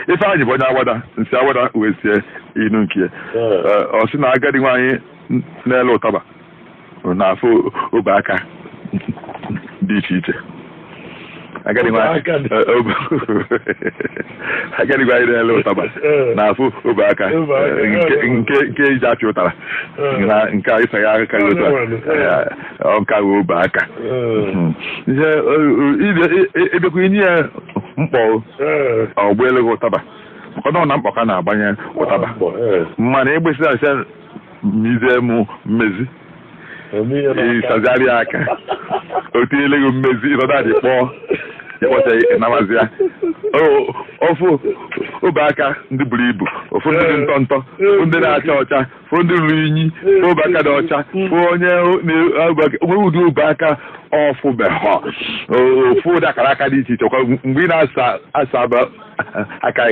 Ifeanyị bụ onye Awada nsi Awada wee sie inu nke ya. Ọ sị na agadi nwaanyị na-ele ụtaba na-afụ obe aka dị iche iche. Agadi nwaanyị agadi nwaanyị na-ele ụtaba na-afụ obe aka nke nke eji apị ụtara na nke a ịsa ya aka gị otu a, nke a wee obe aka. Ihe ịbịakwa inye ya mkpọ, ọgbọ elu gị ụtaba, maka na ọ na mkpọ ka na-agbanye ụtaba. Mana ịgbesị asị mizie mụ mmezi, ịsazigharị ya aka, o tinyele gị mmezi, ịnọdụ adị kpọọ ịkpọcha, ịnamazi ya. Ofu obe aka ndị buru ibu, ofu ndị dị ntọ ntọ, ofu ndị na-acha ọcha, fụ ndị ruru inyi, fụ obe aka dị ọcha, fụ onye nwere ụdị obe aka ọfụbeghọ, ofu ụdị akara aka dị iche iche kwa mgbe ị na-asa asa aka.